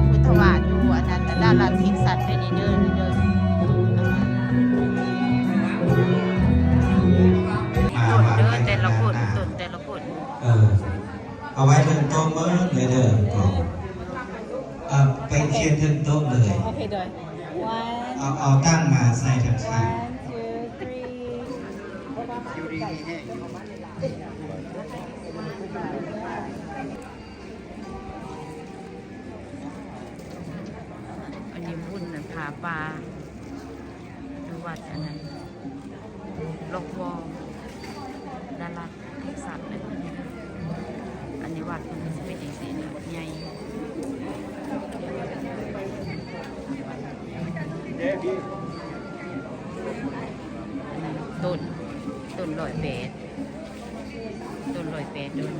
ພຸດທະວາດຢູ່ອັນນັ້ນ ດາລັດເທັກຊັສ ໄປນີ້ເດີ ນີ້ເດີ ຕົ້ນເດີ ແຕ່ລະຄົນ ຕົ້ນແຕ່ລະຄົນ ເອີ ເອົາໄວ້ເທິງໂຕະເໝິດເລີຍເດີ ເອົາ ໄປຂຽນເທິງໂຕະເລີຍ ໂອເຄ ໂດຍ ເອົາ ເອົາຕັ້ງມາໃສ່ທາງຂ້າງ ອັນນີ້ບຸນນັ້ນ ຜ້າປ່າ ຢູ່ວັດອັນນັ້ນ ລັອກວໍ ດາລັດ ເທັກຊັສ ອັນນີ້ວັດເພິ່ນກໍຊິເປັນຈັ່ງຊີ້ນະ ໃຫຍ່ ອັນນັ້ນ ຕົ້ນ ຕົ້ນຮ້ອຍແປດ ຕົ້ນຮ້ອຍແປດ ຕົ້ນ